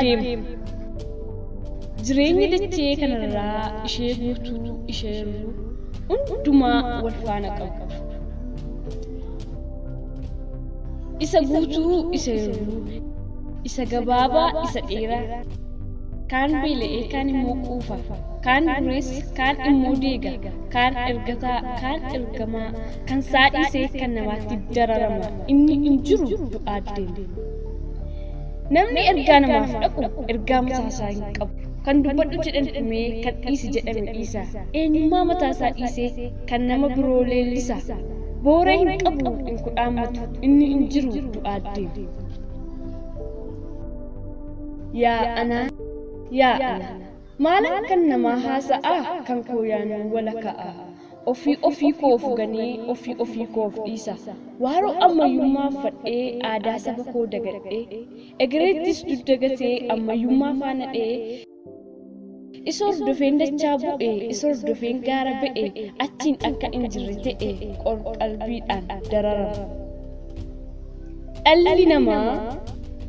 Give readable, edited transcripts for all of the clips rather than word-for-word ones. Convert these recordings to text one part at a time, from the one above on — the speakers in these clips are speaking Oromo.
deema. Jireenyi dachee kanarraa ishee guutuu ishee hir'uu hundumaa wal faana qabu. Isa guutuu isa hir'uu, isa gabaabaa isa dheeraa, kaan beela'ee kaan immoo quufa, kaan dureessa kaan immoo deega, kaan ergataa kaan ergamaa, kan isaa dhiisee kan namaatti dararama, inni hin jiru du'aa deema. Namni ergaa namaaf dhaqu ergaa mataasaa hin qabu. Kan dubbadhu jedhan himee kan dhiisi jedhame dhiisa. Eenyummaa mataasaa dhiisee kan nama biroo leellisa. Booree hin qabu hin kudhaammatu, inni hin jiru du'aa deema. Yaa anaa, yaa ana, maalan kan namaa haasa'aa kan koo yaanuu wala ka'a. Ofii ofii koof ganee ofii ofii koof dhiisa. Waaroo ammayyummaa uffadhee aadaa saba koo dagadhee, egereettis dugda gatee ammayyummaa faana dha'ee, isa hordofeen dachaa bu'e, isa hordofeen gaara ba'e, achiin akka hin jirre ta'e qorqalbiidhaan dararama.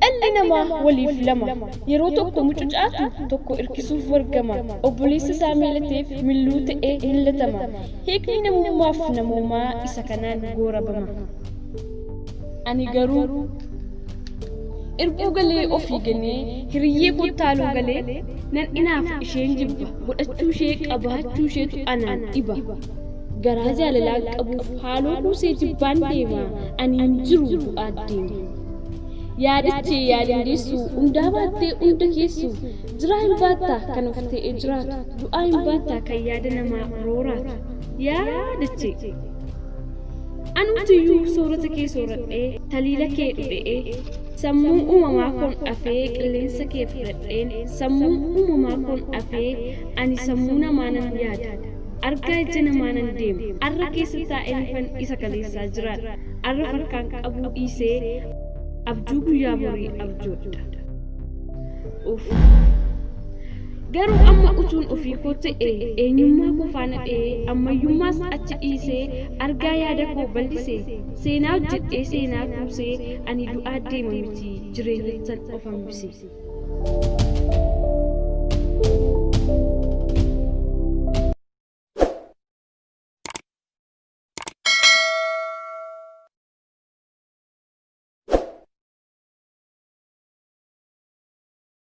Dhalli namaa waliif lama, yeroo tokko mucucaatu tokko hirkisuuf wargama, obboleessa isaa miilateef milluu ta'ee millatama. Hiikni namummaaf namoomaa isa kanaan goorabama. Ani garuu irbuu galee ofii ganee hiriyyee kottaaloo galee nan inaaf isheen jibba, godhachuu ishee qabaachuu isheetu anaan dhiba. Garaa jaalalaan qabuuf haaloo kuusee jibbaan deema, ani hin jiru du'aa deema. Yaadachee yaa dandeessu, hundaa baattee hunda keessu, jiraa hin baattaa kan of ta'ee jiraatu, du'aa hin baattaa kan yaada namaa rooraatu. Yaadachee. Anumtiyyuu soorata kee sooradhee, taliila kee dhudhe'ee, sammuu uumamaa koon afee qilleensa kee fudhadheen, sammuu uumamaa koon afee ani sammuu namaa nan yaada. Argaa ija namaa nan deema. Arra keessa taa'ee nifan isa kaleessaa jiraadha. Arra farkaan qabuu dhiisee abjuu guyyaa borii abjoodha. Uff. Garuu amma utuun ofii koo ta'e eenyummaa koo faana dha'ee ammayyummaas achi dhiisee argaa yaada koo bal'ise seenaa hojjedhee seenaa kuusee ani du'aa deema miti jireenyattan of hambise.